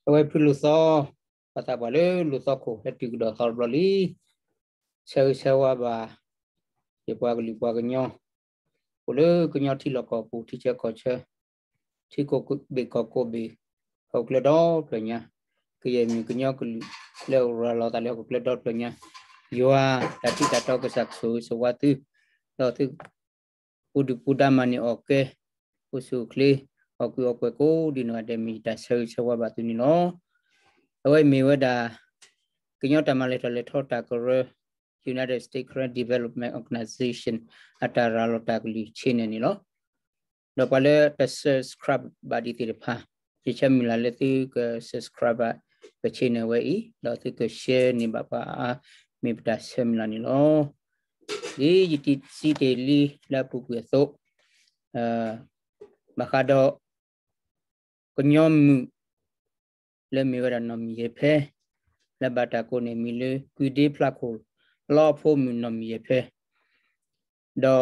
အဝဲဖုလူၤသီ, ပသးပှၢ်လၢလူၤသီခိၣ် ဟဲတုၤကဒီးသီတဘျီလံ. ဆၢဂ့ၤဆၢဝါဘၣ် ယပှၤကလုာ်ပှၤကညီ အိၣ်လၢကညီထံလီၢ်ကီၢ်ပူၤ ထံဆၢကီၢ်ဆၢ, ထံကိးဘ့ၣ်ကီၢ်ကိးဘ့ၣ်, ဟီၣ်ခိၣ်ချၢဒီဖျၢၣ်ညါ, ကယဲၢ်မ့ၢ်ကညီကလုာ်လၢအရၤလီၤသးလၢဟီၣ်ခိၣ်ချၢဒီဖျၢၣ်ညါ, ယွၤတၢ်ထံတၢ်တီကစၢ်ကဆိၣ်ဂ့ၤဆိၣ်ဝါသု, ဒီးသု ပူၤဒုၣ်ပူၤဒါမၤန့ၢ်အီၣ်ကဲ, အိၣ်ဆူၣ်အိၣ်ချ့, အီၣ်ကုးအီၣ်ပှဲၤကိးဒ်နီၢ်ဂၤဒဲး မ့ၢ်ယတၢ်ဆၢဂ့ၤဆၢဝါဘၣ်သုန့ၣ်လီၤ. အဝဲမ့ၢ်ဝဲဒၣ် ကညီတၢ်မၤလဲၤထီၣ်လဲၤထီတၢ်ကရၢ United States Karen Development Organization အတၢ်ရၤလီၤတၢ်ကလုၢ် channel န့ၣ်လီၤ. ဒီးပှၤလၢတ subscribe ဘၣ်ဒံးသ့ၣ်တဖၣ်, ယဆၢမုၢ်လၢ်လၢသုက subscribe ဘၣ်ပ channel ဝဲအံၤ, ဒီးသုက share န့ၢ်ဘၣ်ပှၤအါအါ မ့ၢ်ပတၢ်ဆၢမုၢ်လၢ်န့ၣ်လီၤ. ဒ်ယတံၤစံးတ့ၢ်လံလၢအပူၤကွံာ်အသိး, ဘၣ်ဃးဒီး ကညီမုၣ် လၢမ့ၢ်ဝဲဒၣ်နီၢ်မုၢ်ယဲၢ်ဖဲ, လၢဘၣ်တၢ်ကိးန့ၢ်မံၤလၢ ကွံဒ့ဖျါခိၣ်လီအဖိမုၣ်နီၢ်မုၢ်ယဲၢ်ဖဲ, ဒီး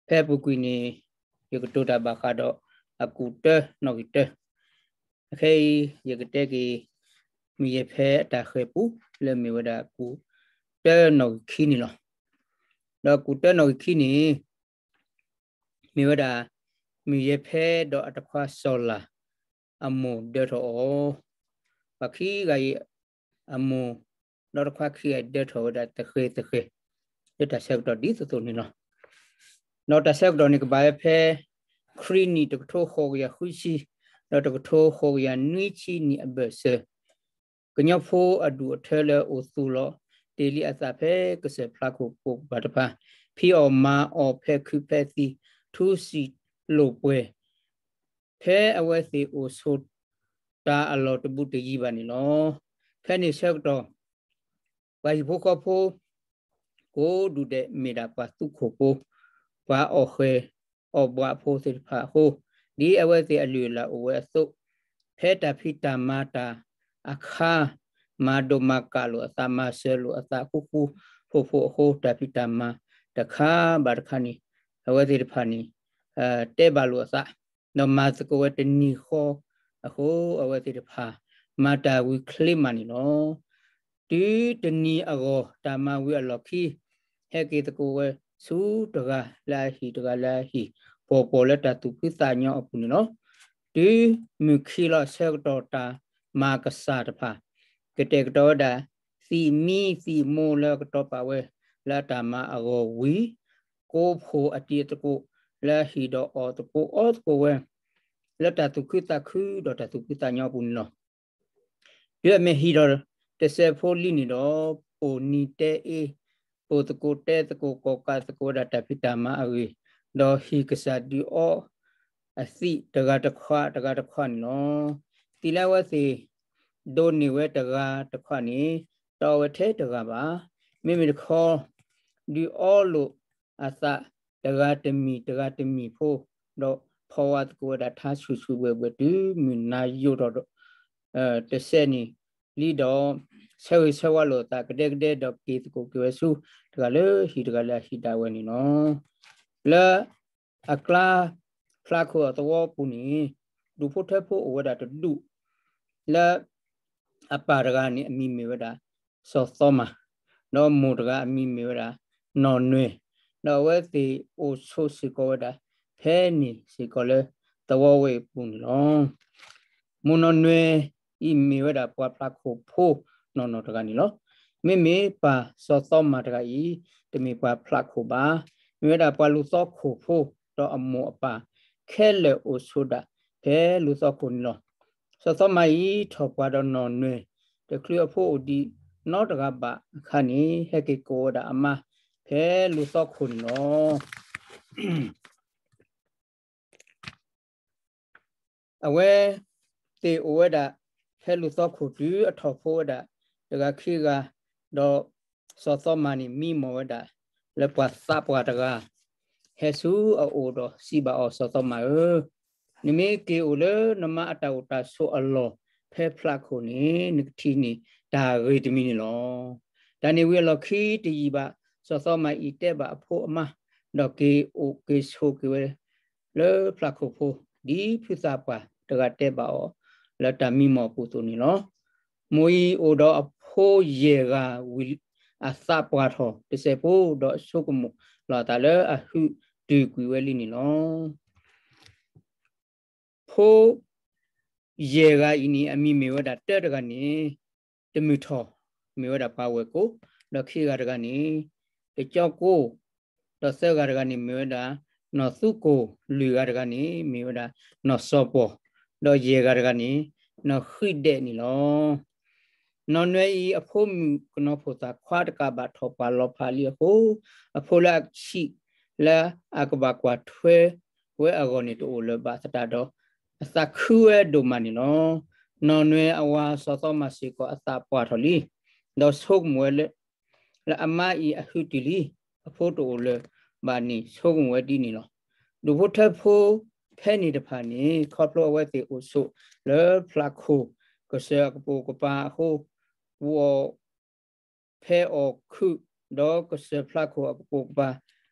ဖဲအပူၤကွံာ်န့ၣ် ယကတိၤတၢ်ဘၣ်ဃးဒီး အကူၣ်တၢနီၣ်ဂံၢ်တၢ, အခဲအံၤ ယကတဲက့ၤ မုၢ်ယဲၢ်ဖဲအတၢ်ဃဲၤပူ လၢမ့ၢ်ဝဲဒၣ်ကူၣ်တၢနီၣ်ဂံၢ်ခံန့ၣ်လီၤ. ဒီးကူၣ်တၢနီၣ်ဂံၢ်ခံန့ၣ် မ့ၢ်ဝဲဒၣ် မုၢ်ယဲၢ်ဖဲဒီးအတခွါစီၤလၤ အမိၢ်ဒၢထီၣ်အီၤ, ပှၤခံဂၤအံၤ အမိၢ် ဒီးတခွါခံဂၤအံၤဒၢထီၣ်ဝဲဒၣ်သဃဲၤသဃဲၤ လၢတၢ်ဆၢကတီၢ်ဒ်သိးသိးန့ၣ်လီၤ. ဒီးတၢ်ဆၢကတီၢ်န့ၣ်ကဘၣ်ဝဲဖဲ ခရံာ်နံၣ်တကထိဃိးကယၤဃုဆံ ဒီးတကထိဃိးကယၤနွံဆံနံၣ်အဘၢၣ်စၢၤ, ကညီဖိအဒူၣ်အထၢလၢအိၣ်သူၣ်လီၤတ့ၢ်လံအသးဖဲကစၢၢ်ဖျါခိၣ်ကိးပၤတဖၣ် ဖံးအီၣ်မၤအီၣ်ဖဲခုးဖဲသံ ထူစံာ်လိာ်ပှဲၤ ဖဲအဝဲသ့ၣ်အိၣ်ဆိးတၢ်အလီၢ်တဘူးတယံၤဘၣ်န့ၣ်လီၤ. ဖဲန့ၣ်ဆၢကတီၢ် ပှၤဟံၣ်ဖိဃီဖိ ကိးဒူၣ်ဒဲးမ့ၢ်ဒၣ်ပှၤသူခိၣ်ဖိ, ပှၤအီၣ်ဃဲၤအီၣ်ဘှးဖိသ့ၣ်တဖၣ်အဃိ, ဒ်အဝဲသ့ၣ်အလုၢ်အလၢ်အိၣ်ဝဲအသိး, ဖဲတၢ်ဖံးတၢ်မၤတၢ်အခါ, မၤဒိၣ်မၤကးလိာ်အသး, မၤစၢၤလိာ်အသးဃူဃူဖိးဖိးအဃိ, တၢ်ဖံးတၢ်မၤတခါဘၣ်တခါန့ၣ်, အဝဲသ့ၣ်တဖၣ်န့ၣ် တဲဘၣ်လိာ်အသး, ဒီးမၤသကိးဝဲတနံၤဃီအဃိ, အဝဲသ့ၣ်တဖၣ် မၤတၢ်ဝံၤချ့မးန့ၣ်လီၤ. တုၤတနံၤအဂီၢ် တၢ်မၤဝံၤအလီၢ်ခံ, ဟဲက့ၤသကိးဝဲဆူတဂၤလၢအဟံၣ်တဂၤလၢအဟံၣ်, ပှီၢ်ပှီၢ်လၢတၢ်သူၣ်ဖှံသးညီအပူၤန့ၣ်လီၤ. တုၤမုၢ်ခံလီၤဆၢကတီၢ်တၢ်မၤကစၢ်တဖၣ်, ကတဲာ်ကတီၤဝဲဒၣ် သံးမံသံးမိလၢကတီၤပာ်ဝဲ လၢအတၢ်မၤအဂီၢ်ဝံၤ, ကိးဖှိၣ်အတံၤအသကိး လၢအဟံၣ်ဒီးအီၣ်သကိးအီသကိးဝဲ လၢတၢ်သူၣ်ခုသးခုဒီးတၢ်သူၣ်ဖှံသးညီအပူၤန့ၣ်လီၤ. တုၤအမ့ၢ်ဟံၣ်ဒီးတစဲးဖိလံန့ၣ်ဒီး, ပိာ်နံၤတဲအ့, ပိာ်သကိးတဲသကိး ကိးကးသကိးဝဲဒၣ်တၢ်ဖံးတၢ်မၤအဂ့ၢ်, ဒီးဟံၣ်ကစၢ်ဒုးအီအသံးတဂၤတခွးတဂၤတခွးန့ၣ်လီၤ. သံးလၢအဝဲသ့ၣ်ဒိးန့ၢ်ဝဲတဂၤတခွးန့ၣ်, တအီဝဲထဲတဂၤဘၣ်. မ့မ့ၢ်တခီ ဒုးအီလိာ်အသးတဂၤတမံၤတဂၤတမံၤဖိ, ဒီးဖီဝါသကိးဝဲဒၣ်ထါဆူၣ်ဆူၣ်ဘှဲၣ်ဘှဲၣ် တုၤမုၢ်နၤယိာ်ထီၣ်ဒီး တစဲးန့ၣ်လံဒီး, ဆၢဂ့ၤဆၢဝါလိာ်အသးကဒဲကဒဲ ဒီးက့ၤသကိးက့ၤဝဲဆူ တဂၤလၢဟံၣ်တဂၤလၢအဟံၣ်ဒၣ်ဝဲန့ၣ်လီၤ. လၢအကျါဖျါခိၣ်အသဝီပူၤန့ၣ်, ဒူၣ်ဖိထၢဖိအိၣ်ဝဲဒၣ်တဒူၣ်, လၢအပၢ်တဂၤန့ၣ် အမံၤမ့ၢ်ဝဲဒၣ် စီၤသီမၤ, ဒီးမိၢ်တဂၤအမံၤမ့ၢ်ဝဲဒၣ် နီၢ်နွဲၣ်, ဒီးအဝဲသ့ၣ်အိၣ်ဆိးစ့ၢ်ကီးဝဲဒၣ် ဖဲန့ၣ်စ့ၢ်ကီးလၢသဝီဝဲအံၤအပူၤန့ၣ်လီၤ. မိၢ်နီၢ်နွဲၣ်အံၤမ့ၢ်ဝဲဒၣ်ပှၤဖျါခိၣ်ဖိနီၢ်နီၢ်တဂၤန့ၣ်လီၤ. မ့မ့ၢ်ပၢ်စီၤသီမၤတဂၤအံၤ တမ့ၢ်ပှၤဖျါခိၣ်ဘၣ်. မ့ၢ်ဝဲဒၣ်ပှၤလူၤသီခိၣ်ဖိ, ဒီးအမိၢ်အပၢ်ခဲလၢာ်အိၣ်ဆိးဒၣ်ဖဲလူၤသီခိၣ်န့ၣ်လီၤ. စီၤသီမၤအံၤထီၣ်ပှၢ်ဒီးနီၢ်နွဲၣ် တချုးအဖိအိၣ်ဒံးနီတဂၤဘၣ်အခါန့ၣ် ဟဲက့ၤကိးဝဲဒၣ်အမါဖဲလူၤသီခိၣ်န့ၣ်လီၤ. အဝဲသ့ၣ်အိၣ်ဝဲဒၣ်ဖဲလူၤသီခိၣ်တုၤအထီၣ်ဖိဝဲဒၣ်တဂၤခံဂၤ, ဒီးစီၤသီမၤန့ၣ်မံမီၢ်ဝဲဒၣ်လၢပှၤသးပှၢ်တဂၤ ဟဲဆူအအိၣ်ဒီးစံးဘၣ်အီၤ, စီၤသီမၤဧၢ, နမ့ၢ်က့ၤအိၣ်လၢနမါအတၢ်အိၣ်တၢ်ဆိးအလီၢ်ဖဲဖျါခိၣ်န့ၣ် နကထံၣ်န့ၢ်တၢ်ဂ့ၤတမံၤန့ၣ်လီၤ. တၢ်န့ၣ်ဝံၤအလီၢ်ခံတယံာ်ဘၣ် စီၤသီမၤအံၤတဲဘၣ်အဖိအမါ, ဒီးက့ၤအိၣ်က့ၤဆိးက့ၤဝဲလၢဖျါခိၣ်ဖိ, ဒ်ဖုသးပှၢ်တဂၤတဲဘၣ်အီၤ, လၢတၢ်မံမီၢ်အပူၤအသိးန့ၣ်လီၤ. မိၢ်အံၤအိၣ်ဒီးအဖိယဲၢ်ဂၤဝံၤ အသးပှၢ်ထီၣ်တစဲးဖိ ဒီးဆိကမိၣ်လီၤအသးလၢအဟုတုၤကွံာ်ဝဲလံန့ၣ်လီၤ. ဖိယဲၢ်ဂၤအံၤန့ၣ် အမံၤမ့ၢ်ဝဲဒၣ်တၢတဂၤန့ၣ် တမုၢ်ထီၣ် မ့ၢ်ဝဲဒၣ်ပှၤဝဲၢ်ကိာ်, ဒီးခံဂၤတဂၤန့ၣ် တကၠီကိၢ်, ဒီးသၢဂၤတဂၤန့ၣ် မ့ၢ်ဝဲဒၣ်နီၢ်သူကိၢ်, လွံၢ်ဂၤတဂၤန့ၣ် မ့ၢ်ဝဲဒၣ်နီၢ်စီၤပီၢ်, ဒီးယဲၢ်ဂၤတဂၤန့ၣ် နီၢ်ဃံဒဲးန့ၣ်လီၤ. နီၢ်နွဲအံၤ အဖိမုၣ်ကနီၤဖိသၣ်ခွါတကးဘၣ်ထီၣ်ပှၢ်လီၤဖးလံအဃိ, အဖိလၢအဆံးလၢအကဘၣ်ကွၢ်ထွဲဝဲအဂီၢ်န့ၣ် တအိၣ်လၢၤဘၣ်သတးဒီး အသးခုဝဲဒိၣ်မးန့ၣ်လီၤ. နီၢ်နွဲအဝၤစီၤသီမၤစ့ၢ်ကီးအသးပှၢ်ထီၣ်လံ, ဒီးဆိကမိၣ်ဝဲလၢ လၢအမါအံၤအဟုတုၤလံ, အဖိတအိၣ်လၢၤဘၣ်န့ၣ် ဆိကမိၣ်ဝဲဒ်န့ၣ်လီၤ. ဒူၣ်ဖိထၢဖိဖဲန့ၣ်တဖၣ်န့ၣ် ခီဖျိအဝဲသ့ၣ်အိၣ်ဆိးလၢဖျးခိၣ်ကစၢၢ်အကပိာ်ကပၤအဃိ, ကူးအီၤဖဲအီၣ်ခုး, ဒီးကစၢၢ်ဖျးခိၣ်အကပိာ်ကပၤ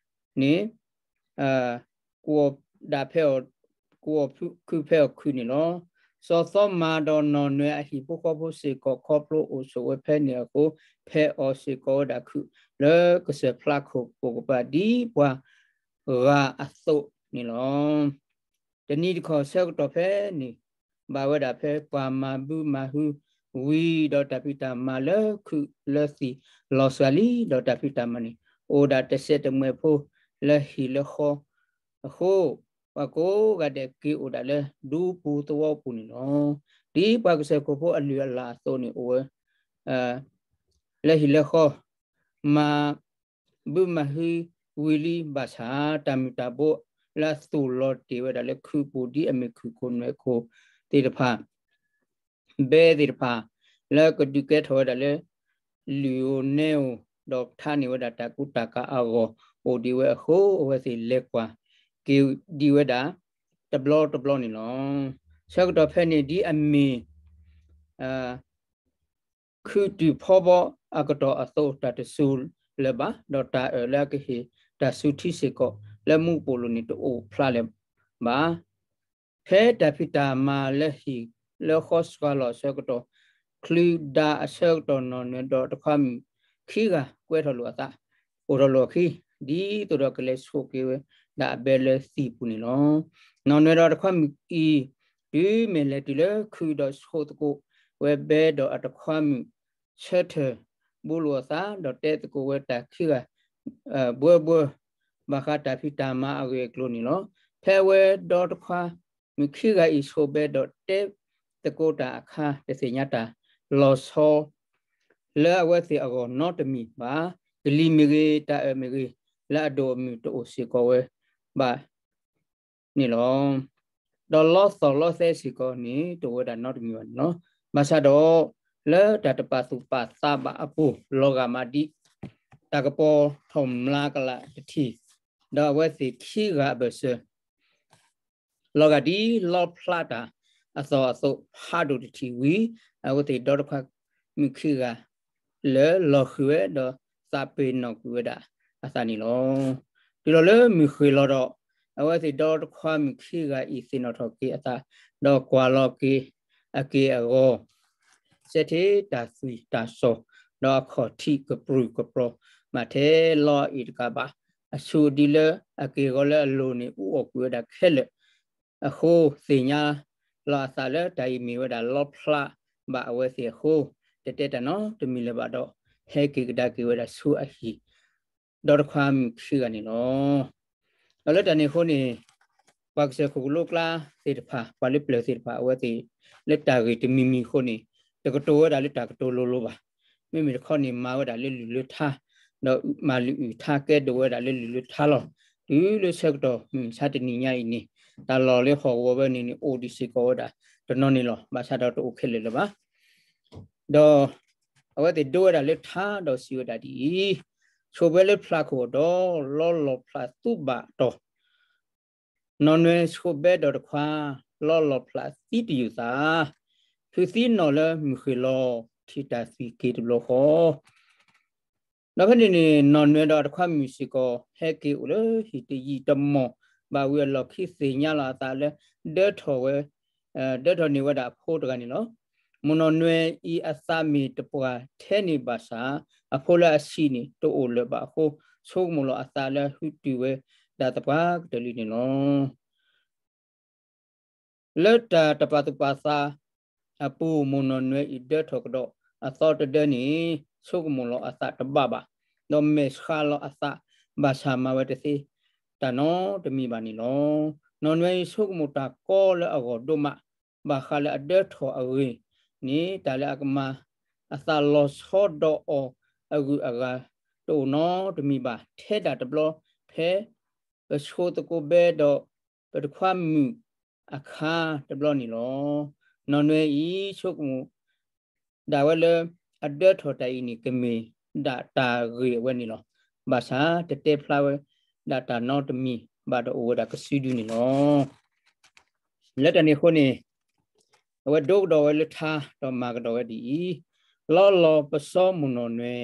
န့ၣ် ကူးအီၤဒၣ်ဖဲအီၣ်, ကူးအီၤခုးဖဲအီၣ်ခုးန့ၣ်လီၤ. စီၤသီမၤဒီးနီၢ်နွဲအဟံၣ်ဖိဃီဖိစ့ၢ်ကီး ခီဖျိအိၣ်ဆိးဝဲဖဲန့ၣ်အဃိ, ဖဲးအီၣ်စ့ၢ်ကီးဝဲဒၣ်ခုးလၢကစၢၢ်ဖျးခိၣ်ကပိာ်ကပၤ ဒ်ပှၤဂၤအသိးန့ၣ်လီၤ. တနံၤတခီၣ်ဆၢကတီၢ်ဖဲန့ၣ် ဘၣ်ဝဲဒၣ်ဖဲပှၤမၤဘုမၤဟုဝံၤဒီး တၢ်ဖံးတၢ်မၤလၢခုးလၢသံၣ်လီၤစှၤလံ, ဒီးတၢ်ဖံးတၢ်မၤန့ၣ် အိၣ်ဒၣ်တစဲးတမှဲးဖိလၢဟံၣ်လၢဃီအဃိ, ပှၤကိးဂၤဒဲးက့ၤအိၣ်ဒၣ်လၢဒူပူၤသဝီပူၤန့ၣ်လီၤ. ဒ်ပှၤကစၢၢ်ခိၣ်ဖိအလုၢ်အလၢ်အသိးန့ၣ် အိၣ်ဝဲ လၢဟံၣ်လၢဃီ မၤဘုမၤဟုဝံၤလံဘၣ်ဆၣ်, တၢ်မုၢ်တၢ်ဘိလၢအသူၣ်လီၤတ့ၢ်ဝဲဒၣ်လၢခုးပူၤ ဒ်အမ့ၢ်ခုးခိၣ်နွဲၣ်ခိၣ်သ့ၣ်တဖၣ်, ဘဲသ့ၣ်တဖၣ် လၢကဒုးကဲထီၣ်ဝဲဒၣ်လၢ လုၢ်ဧိၤနဲဧိၤ ဒီးထါန့ၢ်ဝဲဒၣ်တၢ်ကူတၢ်ကၤအဂီၢ် အိၣ်ဒံးဝဲအဃိ, အဝဲသ့ၣ်လဲၤကွၢ်က့ၤဒံးဝဲဒၣ် တဘျီတဘျီန့ၣ်လီၤ. ဆၢကတီၢ်ဖဲန့ၣ် ဒ်အမ့ၢ် ခုးတုၤဖီဘီ အကတီၢ်အသိး တၢ်တစူၤလၢၤဘၣ်, ဒီးတၢ်အၢၣ်လၢအကဟ့ၣ်တၢ်စုထံစ့ၢ်ကီး လၢမူကပိာ်လိၤန့ၣ် တအိၣ်ဖျါလၢၤဘၣ်. ဖဲတၢ်ဖံးတၢ်မၤလၢဟံၣ်လၢဃီစှၤလီၤအဆၢကတီၢ်, ချုးဒၣ်အဆၢကတီၢ် နီၢ်နွဲဒီးတခွါမုၣ်ခံဂၤ ကွဲထီၣ်လိာ်အသး, အိၣ်ထီၣ်လိာ်အခံ, ဒ်သိးဒီးကလဲၤဆိးက့ၤဝဲဒၣ်အဘဲလၢသံၣ်ပူၤန့ၣ်လီၤ. နီၢ်နွဲဒီးတခွါမုၣ်အံၤ တုၤမ့ၢ်လဲၤတုၤလၢခုးဒီး ဆိးသကိးဝဲဘဲဒီးအတခွါမုၣ် ဆၢထၢၣ်ဘူလိာ်အသး ဒီးတဲသကိးဝဲတၢ်ခံဂၤ ဘှၢဘှၢ ဘၣ်ဃးတၢ်ဖံးတၢ်မၤအဂ့ၢ်အကျိၤန့ၣ်လီၤ. ဖဲအဝဲဒီတခွါမုၣ်ခံဂၤအံၤ ဆိးဘဲဒီးတဲသကိးတၢ်အခါ တသ့ၣ်ညါတၢ်လီၤဆီ လၢအဝဲသ့ၣ်အဂီၢ်နီတမံၤဘၣ်. ကလံၤမ့ၢ်ဂ့ၤ တၢ်အၢၣ်မ့ၢ်ဂ့ၤ လၢအဒိၣ်အမုၢ်တအိၣ်စ့ၢ်ကီးဝဲဘၣ်န့ၣ်လီၤ. ဒီးလီသီၣ်လီသဲစ့ၢ်ကီးန့ၣ် တအိၣ်ဝဲဒၣ်နီတမံၤဘၣ်န့ၣ်လီၤ. ဘၣ်ဆၣ်ဒီး လၢတၢ်တပာ်သူၣ်ပာ်သးဘၣ်အပူၤ လီၤဂာ်မးဒ် တၢ်ကပီၤထီၣ်မျးကလးတထံၣ်, ဒီးအဝဲသ့ၣ်ခံဂၤအဘၢၣ်စၢၤ လီၤဂာ်ဒ်လီဖျးတၢ်အသီၣ်အသိးဖးဒိၣ်တထံၣ်ဝံၤ, အဝဲသ့ၣ်ဒီတခွါမုၣ်ခံဂၤ လၢလီၤဃံၤဝဲဒီးသးပ့ၤနီၣ်ကွံာ်ဝဲဒၣ်အသးန့ၣ်လီၤ. တုၤလီၤလၢမုၢ်ဃ့ၢ်လီၤဒီး အဝဲသ့ၣ်ဒီတခွါမုၣ်ခံဂၤအံၤသ့ၣ်နီၣ်ထီၣ်က့ၤအသး, ဒီးကွၢ်လီၤက့ၤအက့ၢ်အဂီၤ စဲးထ့တၢ်သွံၣ်တၢ်စီၣ်, ဒီးအခီၣ်ထံးကပြုၢ်ကပြီၤမးထဲလီၤအံၤတကးဘၣ်, အဆူၣ်ဒ်လၢအက့ၢ်အဂီၤလၢအလိၤန့ၣ် အူအီၣ်ကွံာ်ဝဲဒၣ်ခဲလၢာ်အဃိ, သ့ၣ်ညါလီၤအသးလၢတၢ်အံၤမ့ၢ်ဝဲဒၣ်လီဖျးဘၣ်အဝဲသ့ၣ်အဃိ, တတဲတၢ်နီတမံၤလၢၤဘၣ်ဒီး ဟဲက့ၤကဒါက့ၤဝဲဒၣ်ဆူအဟံၣ် ဒီတခွါမုၣ်ခံဂၤန့ၣ်လီၤ. ဒီးလၢတၢ်န့ၣ်အဃိန့ၣ် ပှၤကစၢၢ်ခိၣ်ကလိကျါသ့ၣ်တဖၣ် ပှၤလၢပျၢၤသ့ၣ်တဖၣ် အဝဲသ့ၣ်လၢတၢ်ဂ့ၢ်တမံၤမံၤအဃိန့ၣ် တကတိၤဝဲဒၣ်လၢတၢ်ကတိၤလိၤလိၤဘၣ်. မ့မ့ၢ်တခီန့ၣ် မၤဝဲဒၣ်လၢလုၢ်လၢထါ, ဒီးမၤလုၢ်အုၣ်ထါကဲဒိၣ်ဝဲဒၣ်လၢလုၢ်လၢထါလီၤ. တုၤလၢဆၢကတီၢ်မုၢ်မဆါတနံၤညါအံၤန့ၣ် တၢ်လီၢ်လၢဟီၣ်ကဝီၤဝဲန့ၣ်န့ၣ် အိၣ်ဒံးစ့ၢ်ကီးဝဲဒၣ်တနီၤန့ၣ်လီၤ. ဘၣ်ဆၣ်ဒီးတအိၣ်ခဲလၢာ်လၢၤဘၣ်. ဒီးအဝဲသ့ၣ်ဒိဝဲဒၣ်လၢထါဒီးစံးဝဲဒၣ်ဒ်အံၤ, ဆိးဘဲလၢဖျးခိၣ်ဒီး လီလီၤဖျးသူဘၣ်တီၢ် နီၢ်နွဲဆိးဘဲဒီးတခွါ လီလီၤဖျးသံတယုၢ်သး, ဖုးသံနီၢ်လၢမုၢ်ဃ့ၢ်လီၤ ထံၣ်တၢ်သွံၣ်က့ၤတဘျီဃီ. ဒီးဖဲန့ၣ်န့ၣ် နီၢ်နွဲဒီးတခွါမုၣ်စ့ၢ်ကီး ဟဲက့ၤအိၣ်လၢဟံၣ်တယံာ်တမီၢ်ဘၣ်ဝံၤအလီၢ်ခံ သ့ၣ်ညါလီၤအသးလၢ ဒၢထီၣ်ဝဲ ဒၢထီၣ်န့ၢ်ဝဲဒၣ်အဖိတဂၤန့ၣ်လီၤ. မိၢ်နီၢ်နွဲအံၤအသးမ့ၢ်တပှၢ်ထဲန့ၣ်ဘၣ်ဆၣ် အဖိလၢအဆံးန့ၣ်တအိၣ်လၢၤဘၣ်အဃိ ဆိကမိၣ်လီၤအသးလၢဟုတုၤဝဲဒၣ်သပှၢ်ကတၢၢ်လံန့ၣ်လီၤ. လၢတၢ်တပာ်သူၣ်ပာ်သးအပူၤ မိၢ်နီၢ်နွဲအံၤဒၢထီၣ်ကဒီးအသီတဒၢန့ၣ် ဆိကမိၣ်လီၤအသးတဘၣ်ဘၣ်, ဒီးမဲာ်ဆှးလီၤအသး ဘၣ်ဆၣ်မၤဝဲတသ့တၢ်နီတမံၤဘၣ်န့ၣ်လီၤ. နီၢ်နွဲအံၤဆိကမိၣ်တၢ်ကီလၢအဂီၢ်ဒိၣ်မး, ဘၣ်ဃးလၢအဒၢထီၣ်အဂ့ၢ်န့ၣ် တၢ်လၢအကမၤအသးလီၤဆီဒီးအီၤအဂုၤအဂၤတအိၣ်နီတမံၤဘၣ်. ထဲဒၣ်တဘျီဖဲ ပဆိသကိးဘဲဒီး ပတခွါမုၣ်အခါတဘျီန့ၣ်လီၤ. နီၢ်နွဲအံၤဆိကမိၣ်ဒၣ်ဝဲလၢ အဒၢထီၣ်တၢ်အံၤန့ၣ် ကမ့ၢ်ဒၣ်တၢ်ဂ့ၢ်အဝဲန့ၣ်လီၤ. ဘၣ်ဆၣ်တတဲဖျါဝဲဒၣ်တၢ်နီတမံၤဘၣ်ဒီးအိၣ်ဝဲဒၣ်ကစုဒုန့ၣ်လီၤ. လၢတၢ်န့ၣ်အဃိန့ၣ် အဝဲဒိကဒီးဝဲလၢထါ ဒီးမၤကဒီးဝဲဒ်အံၤ, လီလီၤပစီမိၢ်နီၢ်နွဲ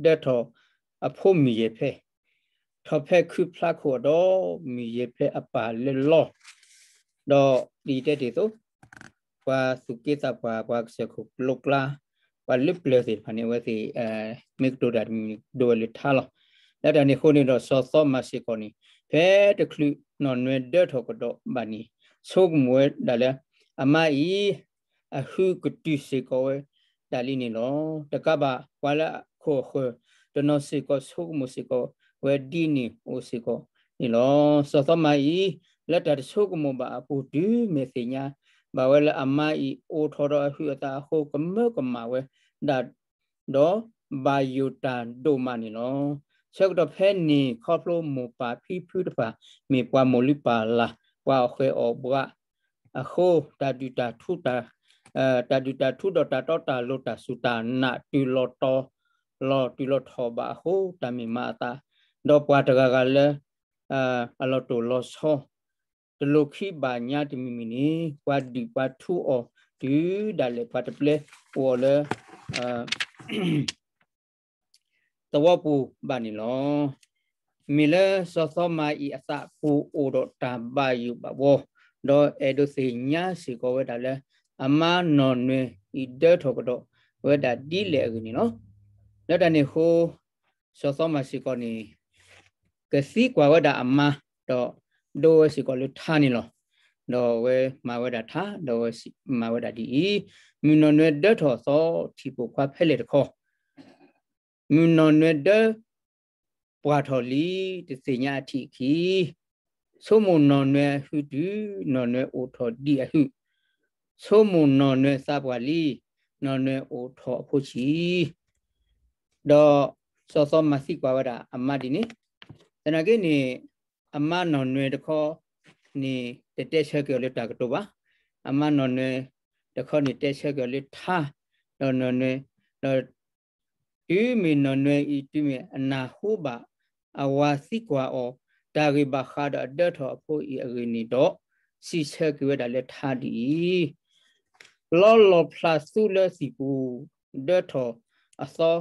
ဒၢထီၣ်အဖိမုၣ်ယဲၢ်ဖဲ, ထီၣ်ဖဲခုဖျါခိၣ်အဒီး မုၣ်ယဲၢ်ဖဲအပၢ်လၢလီၢ်, ဒီးဒ်ယတဲတ့ၢ်အသိး ပှၤသူၣ်က့သးပှၢ် ပှၤကစၢၢ်ခိၣ်ကျိကျါ ပှၤလၢပျၢၤသ့ၣ်တဖၣ်န့ၣ် အဝဲသ့ၣ် မ့ၢ်ကတိၤတၢ်တမံၤန့ၣ် ဒိဝဲလၢထါလီၤ. လၢတၢ်န့ၣ်အဃိန့ၣ်ဒီး စီၤသီမၤစ့ၢ်ကီးန့ၣ် ဖဲတချုးနီၢ်နွဲဒၢထီၣ်ကဒီးဘၣ်န့ၣ် ဆိကမိၣ်ဝဲဒၣ်လၢ အမါအံၤ အဟုကတုၤစ့ၢ်ကီးဝဲဒၣ်လံန့ၣ်လီၤ. တကးဘၣ်ပှၤလၢအခိၣ်အဃၢၤတနီၤစ့ၢ်ကီး ဆိကမိၣ်စ့ၢ်ကီးဝဲဒ်န့ၣ်အိၣ်စ့ၢ်ကီးန့ၣ်လီၤ. စီၤသီမၤအံၤ လၢတၢ်တဆိကမိၣ်ဘၣ်အပူၤ တုၤမ့ၢ်သ့ၣ်ညါဘၣ်ဝဲလၢအမါအံၤ အိၣ်ထီၣ်ဒီးအဟုးအသးအဃိ ကမၢကမၣ်ဝဲဒၣ် ဒီးဘၣ်ယိၣ်တၢ်ဒိၣ်မးန့ၣ်လီၤ. ဆၢကတီၢ်ဖဲန့ၣ် ခီဖျိမိၢ်ပၢ်ဖံဖုတဖၣ် မ့ၢ်ပှၤမိၢ်လုၢ်ပၢ်လၢ် ပှၤအီၣ်ဃဲၤအီၣ်ဘှးအဃိ တၢ်ဒုၣ်တၢ်ထူ တၢ်ဒုၣ်တၢ်ထူဒီးတၢ်တီတၢ်လိၤ တၢ်စူၢ်တၢ်နာ် တုၤလီၤတီၤလီၤ တုၤလီၤထီၣ်ဘၣ်အဃိ တၢ်မ့ၢ်မၤအသး ဒီးပှၤတဂၤဂၤလၢ အလီၤတိၢ်လီၤဆီ တလိၣ်ခံဘၣ်ညါတမံၤမံၤန့ၣ် ပှၤဒုၣ်ပှၤထူအီၤ တုၤဒၣ်လဲာ်ပှၤတပျဲအိၣ်အီၤလၢ သဝီပူၤဘၣ်န့ၣ်လီၤ. မ့ၢ်လၢစီၤသီမၤအံၤအသးပူၤအိၣ်ဒီးတၢ်ဘၣ်ယိၣ်ဘၣ်ဘှီ ဒီးအဲၣ်ဒိးသ့ၣ်ညါစ့ၢ်ကီးဝဲဒၣ်လၢ အမါနီၢ်နွဲအံၤဒၢထီၣ်ကဒီးဝဲဒၣ်ဒ်လဲၣ်အဂ့ၢ်န့ၣ်လီၤ. လၢတၢ်န့ၣ်အဃိ စီၤသီမၤစ့ၢ်ကီးန့ၣ် ကသံကွၢ်ဝဲဒၣ်အမါ ဒီးဒိဝဲစ့ၢ်ကီးလၢထါန့ၣ်လီၤ. ဒီးအဝဲမၤဝဲဒၣ်ထါ ဒီးအဝဲမၤဝဲဒၣ်ဒ်အံၤ, မုၢ်နီၢ်နွဲဒၢထီၣ်အသီ ထံၣ်ပိာ်ခွါဖဲလဲၣ်တခီ မုၢ်နီၢ်နွဲဒၢပှၢ်ထီၣ်လံ တသ့ၣ်ညါအထံးအခံ, ဆိကမိၣ်နီၢ်နွဲအဟုတုၤ နီၢ်နွဲအိၣ်ထီၣ်ဒံးအဟု, ဆိကမိၣ်နီၢ်နွဲသးပှၢ်လံ နီၢ်နွဲအိၣ်ထီၣ်အဖိဆံး, ဒီးစီၤသီမၤသံကွၢ်ဝဲဒၣ်အမါဒ်န့ၣ်, သနာ်က့န့ၣ် အမါနီၢ်နွဲတခီန့ၣ် တတဲဆၢက့ၤအီၤလၢတၢ်ကတိၤဘၣ်. အမါနီၢ်နွဲတခီန့ၣ် တဲဆၢက့ၤအီၤလၢထါ, ဒီးနီၢ်နွဲ ဒီး တုၤမ့ၢ်နီၢ်နွဲအံၤ တုၤမ့ၢ်အနၢ်ဟူဘၣ် အဝၤသံကွၢ်အီၤ တၢ်ဂ့ၢ်ဘၣ်ဃးဒီးအဒၢထီၣ်အဖိအံၤအဂ့ၢ်န့ၣ်ဒီး စံးဆၢက့ၤဝဲဒၣ်လၢထါဒ်အံၤ, လီလီၤဖျးသူလၢသံၣ်ပူၤ ဒၢထီၣ်အသီ,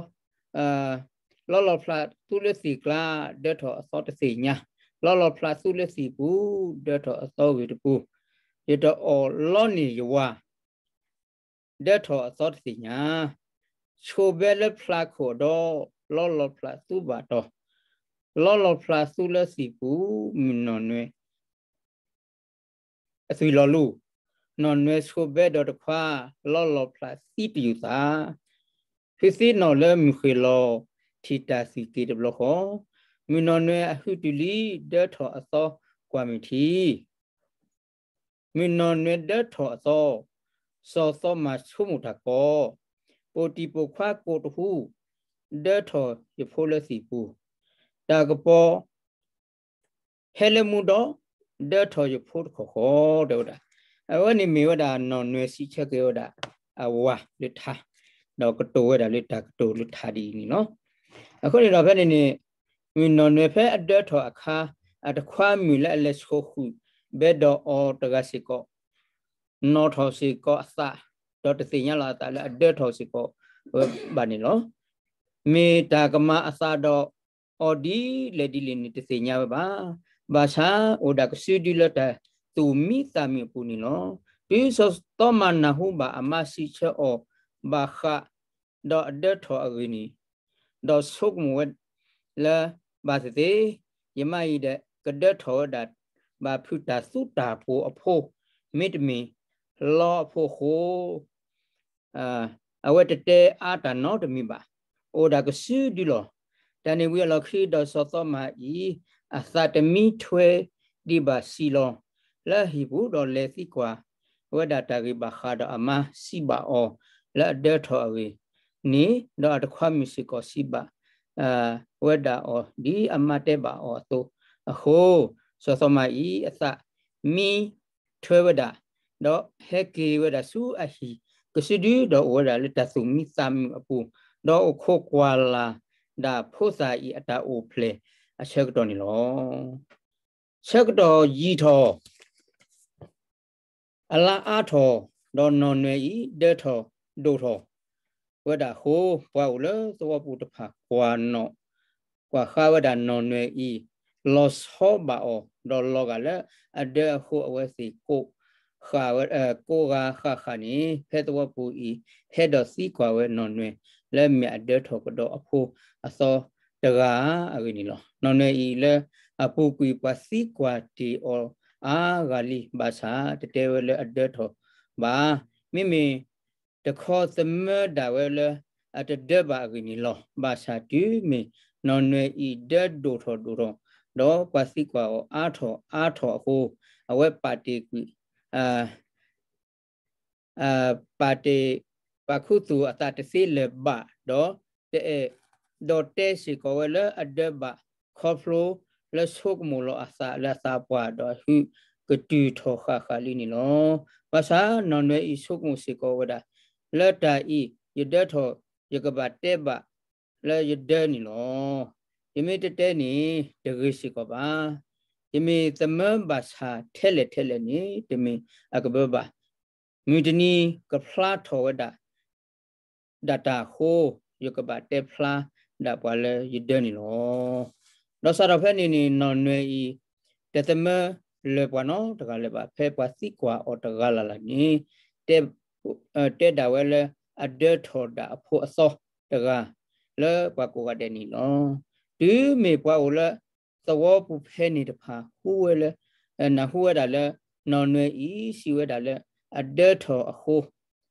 လီလီၤဖျးသူလၢသံၣ်ကျါ ဒၢထီၣ်အသီတသ့ၣ်ညါ, လီလီၤဖျးသူလၢသံၣ်ပူၤ ဒၢထီၣ်အသီဂ့ၤတပူၤ, ယတအီၣ်လီန့ၢ်ယဝၤ ဒၢထီၣ်အသီတသ့ၣ်ညါ, ဆိဘဲလၢဖျးခိၣ်အဒီ, လီလီၤဖျးသူဘၣ်တီၤ, လီလီၤဖျးသူလၢသံၣ်ပူၤ မုၢ်နီၢ်နွဲ အသွံၣ်လီၤလူၤ, နီၢ်နွဲဆိဘဲဒီးတခွါ, လီလီၤဖျးသံတယုၢ်သး, ဟုသ့ၣ်နီၣ်လၢမုၢ်ဃ့ၢ်လီၤ, ထံၣ်တၢ်သွံၣ်က့ၤတဘျီဃီ, မုၢ်နီၢ်နွဲအဟုတုၤလံ ဒၢထီၣ်အသီကွၢ်မုၢ်ထံ မုၢ်နီၢ်နွဲဒၢထီၣ်အသီ, စီၤသီမၤဆိကမိၣ်တၢ်ကီ, ပိာ်တံၢ်ပိာ်ခွါကိးတဟူ, ဒၢထီၣ်ယဖိလၢသံၣ်ပူၤ, တၢ်ကပီၤ ဟဲလၢမူဒီး, ဒၢထီၣ်ယဖိတခီၣ်ဃီ, တဲဝဲဒၣ်. အဝဲန့ၣ်မ့ၢ်ဝဲဒၣ်နီၢ်နွဲစံးဆၢက့ၤဝဲဒၣ် အဝၤလၢထါ, ဒီးကတိၤဝဲဒၣ်လၢတၢ်ကတိၤလၢထါဒ်အံၤန့ၣ်လီၤ. အဃိန့ၣ်ဒီးဖဲန့ၣ်န့ၣ်, မုၢ်နီၢ်နွဲဖဲအဒၢထီၣ်အခါ, အတခွါမုၣ်လၢအလဲၤဆိဃုာ်ဘဲဒီးအီၤတဂၤစ့ၢ်ကီး နီၣ်ထီၣ်စ့ၢ်ကီးအသး, ဒီးတသ့ၣ်ညါလီၤအသးလၢအဒၢထီၣ်စ့ၢ်ကီးဝဲဘၣ်န့ၣ်လီၤ. မ့ၢ်တၢ်ကမၤအသးဒီးအီၤဒ်လဲၣ်ဒ်လဲၣ်န့ၣ် တသ့ၣ်ညါဝဲဘၣ်. ဘၣ်ဆၣ်အိၣ်ဒၣ်ကစုဒုလၢတၢ်သူၣ်မံသးမုာ်အပူၤန့ၣ်လီၤ. တုၤစီၤသီမးနၢ်ဟူဘၣ်အမါစံးဆၢအီၤဘၣ်ဃးဒီးအဒၢထီၣ်အဂ့ၢ်န့ၣ်, ဒီးဆိကမိၣ်ဝဲလၢ ဘၣ်သ့ၣ်သ့ၣ် ယမါအံၤဒီး ကဒၢထီၣ်ဝဲဒၣ် ဘၣ်ဖုးတၢ်သူတၢ်ပှိၤအဖိ, မ့တမ့ၢ်လီအဖိအဃိ အဝဲတတဲအါတၢ်နီတမံၤဘၣ်, အိၣ်ဒၣ်ကစုဒုလီၤ. တၢ်န့ၣ်ဝံၤအလီၢ်ခံ ဒီးစီၤသီမးအံၤ အသးတမံထွဲဒံးဘၣ်စံးလီၤ လၢအဟံၣ်ပူၤ ဒီးလဲၤသံကွၢ်ဝဲဒၣ်တၢ်ဂ့ၢ်ဘၣ်ဃးဒီးအမါစံးဘၣ်အီၤ လၢအဒၢထီၣ်အဂ့ၢ်န့ၣ်, ဒီးအတခွါမုၣ်စ့ၢ်ကီးစံးဘၣ် ဝဲဒၣ်အီၤ ဒ်အမါတဲဘၣ်အီၤအသိးအဃိ, စီၤသီမးအံၤ အသးမံထွဲဝဲဒၣ်, ဒီးဟဲက့ၤဝဲဒၣ်ဆူအဟံၣ်ကစုဒု ဒီးအိၣ်ဝဲဒၣ်လၢတၢ်သူၣ်မံသးမုာ်အပူၤ, ဒီးအိၣ်ခိးကွၢ်လၢ်ဒၣ်ဖိသၣ်အံၤအတၢ်အိၣ်ဖျဲၣ်အဆၢကတီၢ်န့ၣ်လီၤ. ဆၢကတီၢ်ယံာ်ထီၣ် အလါအါထီၣ်, ဒီးနီၢ်နွဲၣ်အံၤ ဒၢထီၣ်ဒိၣ်ထီၣ်ဝဲဒၣ်အဃိ, ပှၤအိၣ်လၢသဝီပူၤတဖၣ် ကွၢ်နီၣ်ကွၢ်ဃါဝဲဒၣ်နီၢ်နွဲၣ်အံၤ လီၤဆီဘၣ်အီၤ, ဒီးလီၤဂာ်လၢအဒၢအဃိ, အဝဲသ့ၣ်ကိးဂၤဃၣ်ဃၣ်န့ၣ် ဖဲသဝီပူၤအံၤ ဟဲဒီးသံကွၢ်ဝဲနီၢ်နွဲၣ် လၢမ့ၢ်အဒၢထီၣ်ကဒီးအဖိအသီတဂၤအဂ့ၢ်န့ၣ်လီၤ. နီၢ်နွဲၣ်အံၤလၢအပူၤကွံာ် ပှၤသံကွၢ်တ့ၢ်အီၤအါဂၤလံ, ဘၣ်ဆၣ် တတဲဝဲလၢအဒၢထီၣ်ဘၣ်. မ့မ့ၢ်တခီသမၢဒၣ်ဝဲလၢအတဒၢဘၣ်အဂ့ၢ်န့ၣ်လီၤ. ဘၣ်ဆၣ်တုၤမ့ၢ်နီၢ်နွဲၣ်အံၤ ဒၢဒိၣ်ထီၣ်ဒိၣ်ထီၣ်, ဒီးပှၤသံကွၢ်အီၤအါထီၣ်အါထီၣ်အဃိ, အဝဲပာ်တ့ၢ်ကွံာ် ပာ်တ့ၢ် ပာ်ခူသူၣ်အသးတသ့လၢၤဘၣ်, ဒီးတအဲၣ်ဒိးတဲစ့ၢ်ကီးဝဲလၢအဒၢဘၣ်, ခီဖျိလၢဆိကမိၣ်လီၤအသးလၢအသးပှၢ်, ဒီးဟုကတုၤထီၣ်ဃၣ်ဃၣ်လံန့ၣ်လီၤ. ဘၣ်ဆၣ်နီၢ်နွဲၣ်အံၤဆိကမိၣ်စ့ၢ်ကီးဝဲဒၣ်, လၢတၢ်အံၤ ယဒၢထီၣ် ယကဘၣ်တဲဘၣ်လၢယဒၢန့ၣ်လီၤ. ယမ့ၢ်တတဲန့ၣ် တဂ့ၤစ့ၢ်ကီးဘၣ်. ယမ့ၢ်သမၢဘၣ်ဆၣ်ထဲလဲၣ်ထဲလဲၣ်န့ၣ် တမ့ၢ်အကဘၢဘၣ်. မုၢ်တနံၤကဖျါထီၣ်ဝဲဒၣ် ဒၣ်တၢ်အဃိ, ယကဘၣ်တဲဖျါဒၣ်ပှၤလၢယဒၢန့ၣ်လီၤ. ဒီးစးထီၣ်ဖဲန့ၣ်န့ၣ် နီၢ်နွဲၣ်အံၤ တသမၢလၢၤပှၤနီတဂၤလၢၤဘၣ်, ဖဲပှၤသံကွၢ်အီၤတဂၤလၢ်လၢ်န့ၣ် တဲဒၣ်ဝဲလၢအဒၢထီၣ်ဒၣ်အဖိအသီတဂၤ လၢပှၤကိးဂၤဒဲးန့ၣ်လီၤ. တုၤမ့ၢ်ပှၤအိၣ်လၢသဝီပူၤဖဲန့ၣ်တဖၣ် ဟူဝဲလၢ နၢ်ဟူဝဲဒၣ်လၢ နီၢ်နွဲၣ်အံၤစံးဝဲဒၣ်လၢအဒၢထီၣ်အဃိ,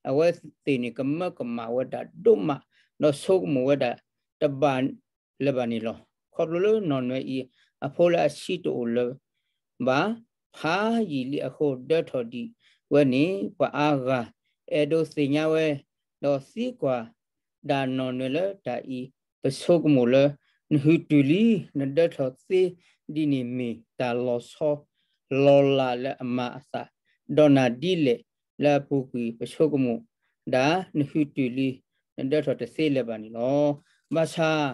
အဝဲသ့ၣ်န့ၣ်ကမၢကမၣ်ဝဲဒၣ်ဒိၣ်မး, ဒီးဆိကမိၣ်ဝဲဒၣ်တဘၣ်လၢၤဘၣ်န့ၣ်လီၤ. ခီဖျိလၢနီၢ်နွဲၣ်အံၤ အဖိလၢအဆံတအိၣ်လၢၤဘၣ်, ဖးယံာ်လံအဃိ ဒၢထီၣ်ဒံးဝဲန့ၣ် ပှၤအါဂၤအဲၣ်ဒိးသ့ၣ်ညါဝဲ, ဒီးသံကွၢ်ဒၣ်နီၢ်နွဲၣ်လၢတၢ်အံၤ, ပဆိကမိၣ်လၢ နဟုတုၤလံ, နဒၢထီၣ်သ့ဒ်န့ၣ် မ့ၢ်တၢ်လီၤဆီလီၤလးလၢအမၤအသးဒီးနၤဒ်လဲၣ်, လၢအပူၤကွံာ် ပဆိကမိၣ်ဒၣ်နဟုတုၤလံ, နဒၢထီၣ်တသ့လၢၤဘၣ်န့ၣ်လီၤ. ဘၣ်ဆၣ်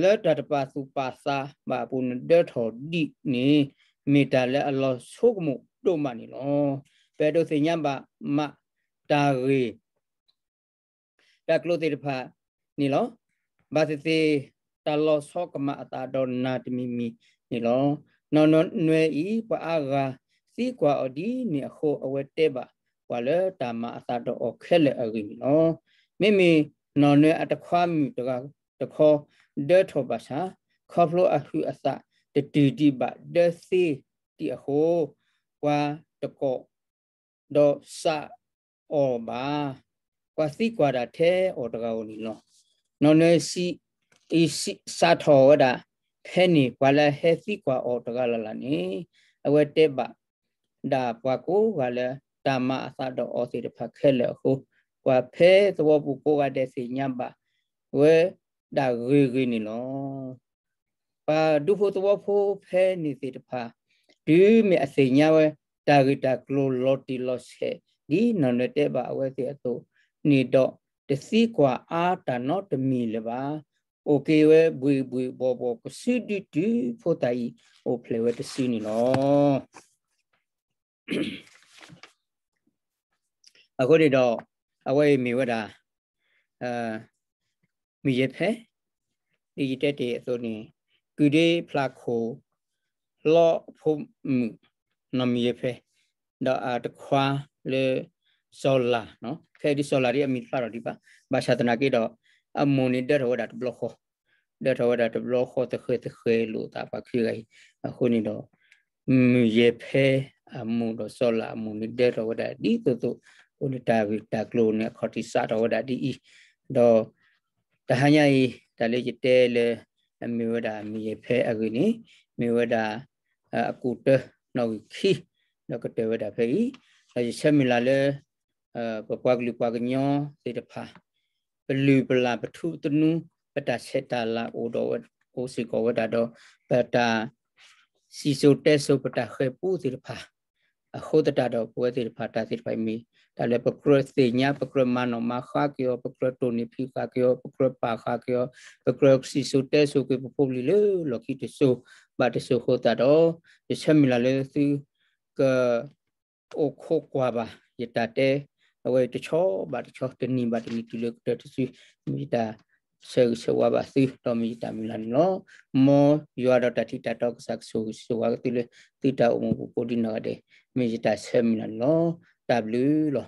လၢတၢ်တပာ်သူၣ်ပာ်သးဘၣ်အပူၤ နဒၢထီၣ်ဒံးန့ၣ် မ့ၢ်တၢ်လၢအလီၤဆိကမိၣ်ဒိၣ်မးန့ၣ်လီၤ. ပအဲၣ်ဒိးသ့ၣ်ညါဘၣ်မးတၢ်ဂ့ၢ် တၢ်ကျိၤသ့ၣ်တဖၣ်န့ၣ်လီၤ. ဘၣ်သ့ၣ်သ့ၣ် တၢ်လီၤဆီကမၤအသးဒီးနၤတမံၤမံၤန့ၣ်လီၤ. နီၢ်နွဲၣ်အံၤ ပှၤအါဂၤသံကွၢ်အီၤဒ်န့ၣ်အဃိ အဝဲတဲဘၣ်ပှၤလၢတၢ်မၤအသးဒီးအီၤခဲလၢာ်အဂ့ၢ်န့ၣ်လီၤ. မ့မ့ၢ်နီၢ်နွဲၣ်အတခွါမုၣ်တဂၤတခီ ဒၢထီၣ်ဘၣ်ဆၣ် ခီဖျိအဟုးအသးတတုၤဒံးဘၣ်ဒၢသ့ဒံးအဃိ ပှၤတကိး ဒီးစးအီၤဘၣ်. ပှၤသံကွၢ်ဒၣ်ထဲအီၤတဂၤဧိၤန့ၣ်လီၤ. နီၢ်နွဲၣ်အံၤစးထီၣ်ဝဲဒၣ်ဖဲန့ၣ် ပှၤလၢအဟဲသံကွၢ်အီၤတဂၤလၢ်လၢ်န့ၣ် အဝဲတဲဘၣ်ဒၣ်ပှၤကိးဂၤလၢတၢ်မၤအသးဒီးအီၤသ့ၣ်တဖၣ်ခဲလၢာ်အဃိ ပှၤဖဲသဝီပူၤကိးဂၤဒဲးသ့ၣ်ညါဘၣ်ဝဲဒၣ်ဂ့ၤဂ့ၤန့ၣ်လီၤ. ပှၤဒူဖိသဝီဖိဖဲန့ၣ်သ့ၣ်တဖၣ် တုၤမ့ၢ်အသ့ၣ်ညါဝဲ တၢ်ဂ့ၢ်တၢ်ကျိၤလီၤတံၢ်လီၤဆဲး ဒ်နီၢ်နွဲၣ်တဲဘၣ်အဝဲသ့ၣ်အသိးန့ၣ်ဒီး တသံကွၢ်အါတၢ်နီတမံၤလၢၤဘၣ်. အိၣ်က့ၤဝဲဘှ့ၣ်ဘှ့ၣ်ဘှီၣ်ဘှီၣ် ကစုဒုတုၤဖိသၣ်အံၤအိၣ်ဖျဲၣ်ဝဲတစုန့ၣ်လီၤ. အဃိန့ၣ်ဒီး အဝဲအံၤမ့ၢ်ဝဲဒၣ် မုၢ်ယဲၢ်ဖဲ ဒ်ယတဲတ့ၢ်အသိးန့ၣ် ကုၢ်ဒ့ဖျါခိၣ် လီအဖိမုၣ် နီၢ်မုၢ်ယဲၢ်ဖဲ ဒီးအတခွါလၢ စီၤလၤ, ခဲအံၤဒ်စီၤလၤဒ်အမံၤတဖၣ်ဒီးဒံးဘၣ်, ဘၣ်ဆၣ်သနာ်က့ဒီး အမိၢ်န့ၣ်ဒၢထီၣ်ဝဲဒၣ်တဘျီဃီ, ဒၢထီၣ်ဝဲဒၣ်တဘျီဃီသဃဲၤသဃဲၤလိာ်သးပှၤခံဂၤအံၤ, အဃိန့ၣ်ဒီး မုၢ်ယဲၢ်ဖဲအမိၢ်ဒီးစီၤလၤအမိၢ်န့ၣ်ဒၢထီၣ်ဝဲဒၣ်ဒ်သိးသိး, အဃိန့ၣ်တၢ်ဂ့ၢ်တၢ်ကျိၤန့ၣ် အခီၣ်ထံးစးထီၣ်ဝဲဒၣ်ဒ်အံၤ, ဒီး တဟါညါအံၤ တၢ်လၢယတဲလၢ အမ့ၢ်ဝဲဒၣ်မုၢ်ယဲၢ်ဖဲအဂ့ၢ်န့ၣ် မ့ၢ်ဝဲဒၣ် အကူာ်တၢ နီၣ်ဂံၢ်ခံ, ဒီးကတၢၢ်ဝဲဒၣ်ဖဲအံၤ, ဒီးယဆၢမုၢ်လၢ်လၢ ပပှၤကလုာ်ပှၤကညီသ့ၣ်တဖၣ် ပလုၢ်ပလၢ်ပထူပသနူ ပတၢ်ဆဲးတၢ်လၤအိၣ်ဒီး အိၣ်စ့ၢ်ကီးဝဲဒၣ်ဒီး ပတၢ် စံၣ်စိၤတဲစိၤ ပတၢ်ဃဲၤပူသ့ၣ်တဖၣ်, အဃိသတးဒီးပဝဲသ့ၣ်တဖၣ်တၢ်သ့ၣ်တဖၣ်အံၤမ့ၢ် တၢ်လၢပကြၢးသ့ၣ်ညါ ပကြၢးမၤနီၣ်မၤဃါက့ၤအီၤ ပကြၢးတိၢ်န့ၢ်ဖံးဃာ်က့ၤအီၤ ပကြၢးပာ်ဃာ်က့ၤအီၤ ပကြၢးစံၣ်စိၤတဲစိၤက့ၤပဖိပလံၤလၢလီၢ်ခံတစိၤဘၣ်တစိၤအဃိသတးဒီး ယဆၢမုၢ်လၢ်လၢသုက အိၣ်ခိးကွၢ်ဘၣ်ယတၢ်တဲ အဝဲအံၤတဆီဘၣ်တဆီ တနံၤဘၣ်တနံၤတုၤလၢကတၢၢ်တစု, မ့ၢ်ယတၢ်ဆၢဂ့ၤဆၢဝါဘၣ်သု ဒီးမ့ၢ်ယတၢ်မုၢ်လၢ်န့ၣ်လီၤ. မ်ယွၤဒီးတၢ်ထံၣ်တၢ်တီကစၢ်ကဆိၣ်ဂ့ၤဆိၣ်ဝါက့ၤသုလၢ သုတၢ်အိၣ်မူပူၤကိးဒံနီၢ်ဂၤဒဲး, မ့ၢ်ယတၢ်ဆၢမုၢ်လၢ်န့ၣ်လီၤ. တၢ်ဘျုးလီၤ.